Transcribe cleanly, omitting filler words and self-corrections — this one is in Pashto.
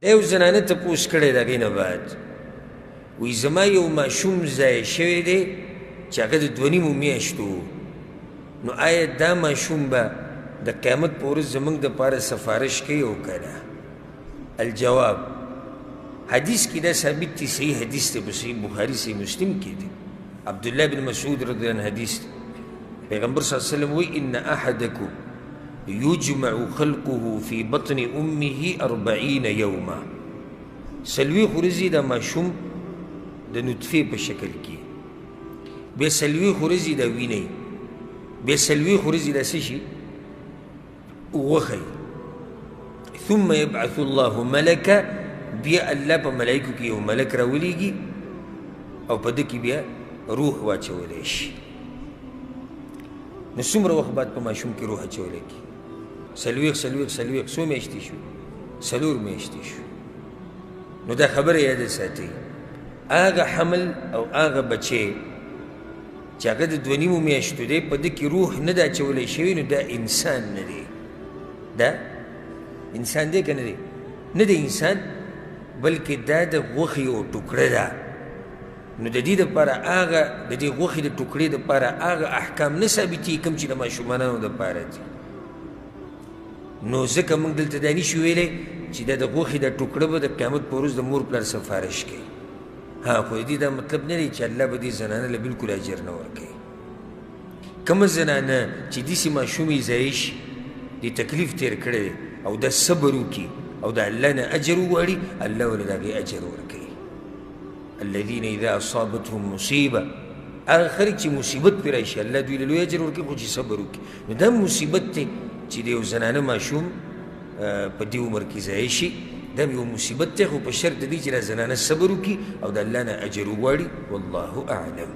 دا یو زنانه تپوس کړی د هغې نه بعد وایي زما یو ماشوم ضایع شوی دی چې هغه د 2.5 میاشتو، نو آیا دا ماشوم به د قیامت په ورځ زموږ دپاره سفارش کوي او که نه؟ الجواب، حدیث کې دا ثابت دی، صحیح حدیث دی، په صحیح بخاري صحیح مسلم کې دی، عبدالله بن مسعود رضی الله عنه حدیث دی. پیغمبر صلی الله علیه وسلم وایي ان احدکم يجمع خلقه في بطن امه 40 یوما. 40 ورځې دا ماشوم د نطفې په شکل کې، بیا 40 ورځې دا وینئ، بیا 40 ورځې دا څه شي غوښه. ثم يبعث الله ملکا، بیا الله په ملایکو کې یو ملک راولیږي او په ده کې بیا روح واچولی شي. نو څومره وخت بعد په ماشوم کې روح اچولی کېږي؟ 40 40 40، څو میاشتې شو؟ 4 میاشتې شو. نو دا خبره یاده ساتئ، هغه حمل او هغه بچی چې هغه د 2.5 میاشتو دی، په ده کې روح نه ده اچولی شوی، نو دا انسان نه دی. دا انسان دی که نه دی؟ نه دی انسان، بلکې دا د غوښې یو ټوکړه ده. نو د دې دپاره هغه د دې غوښې د ټوکړې دپاره هغه احکام نه ثابتېږي کوم چې د ماشومانانو دپاره دي. نو ځکه موږ دلته دا نشو ویلی چې دا د غوښې د ټوکړه به د قیامت په ورځ د مور پلار سفارش کوي. ها، خو د دې دا مطلب نه دی چې الله به دې زنانه له بلکل اجر نه ورکوي. کومه زنانه چې داسې ماشومې ضایع شي، دې تکلیف تېر کړی دی او دا صبر وکړي او د الله نه اجر وغواړي، الله ورله د هغې اجر ورکوي. الذين إذا أصابتهم مصيبة، هغه خلک چې مصیبت پرې راشي الله دوی له لوی اجر ورکوي، خو چې صبر وکړي. نو دا مصیبت دی چې د یو زنانه ماشوم په دې عمر کې ضایع شي، دا یو مصیبت دی، خو په شرط د دې چې دا زنانه صبر وکړي او د الله نه اجر وغواړي. والله اعلم.